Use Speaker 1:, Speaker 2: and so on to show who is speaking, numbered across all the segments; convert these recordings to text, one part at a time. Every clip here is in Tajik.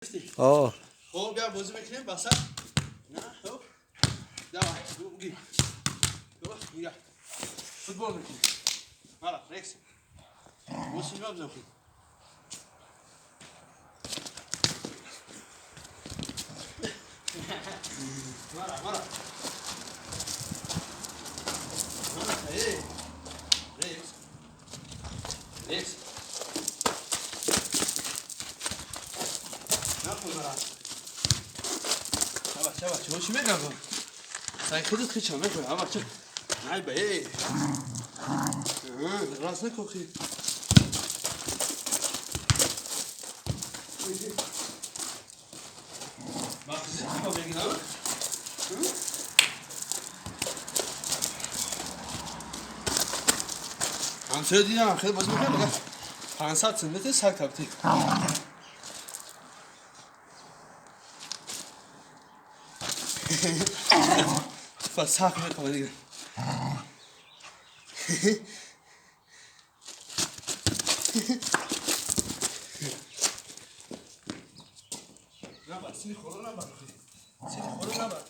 Speaker 1: Хоб, я бозӣ мекунем, баса. На, хоб. Давай, буги. Давай, футбол мекунем. Мара, Рекс. Бозӣ мабзохи. Мара, мара. Мара, эй. Рекс. Рекс. Шава, чӣ мегам? Сай худат хича мехоҳӣ, ава ча. Най ба, эй. Раз накохи. Бахзи типа мегинам? Ҳамсоя дидам, хеле бозӣ мекунам, мегам 500 см саг табти. Сахт мехоҳад дигар. Набар, сини хоро набар. Сини хоро набар.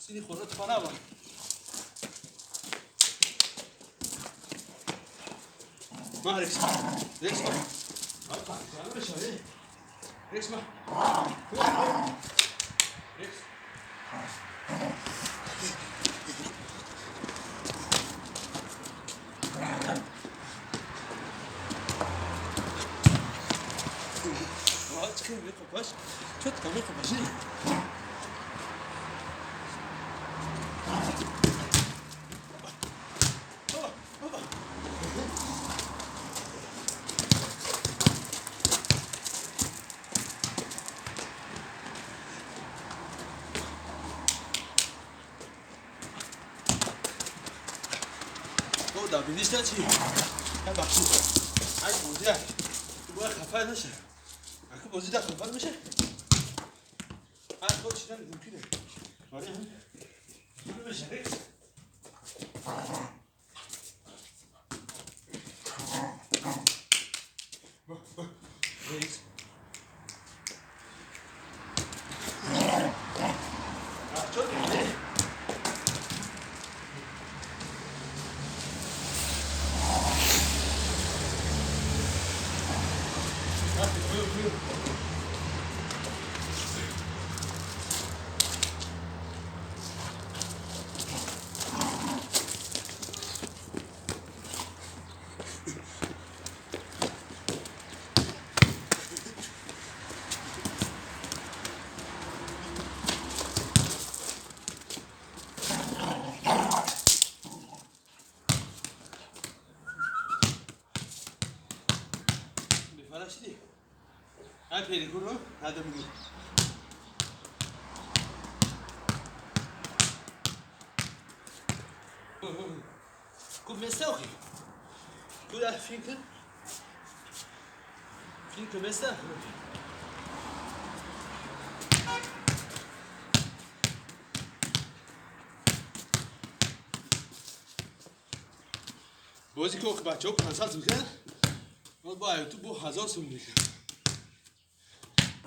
Speaker 1: Сини хоро тупа набар. Ма, Рекс. Рекс, ма. Рекс, ма. Рекс. Биништа чӣ? Бахшид. Ай бозӣ ту бояд хафа наша. Аку бозӣ да хафа меша? Ай ход чидан мумкине. Оре. Меша Рекс. Рекс. Ай перекурро, надо мне. Куб места охи. Куда финка? Финка места? Бозӣ ки охи бачаҳо 500 сум мекунанд, бо ютуб бо 1000 сум мекунанд.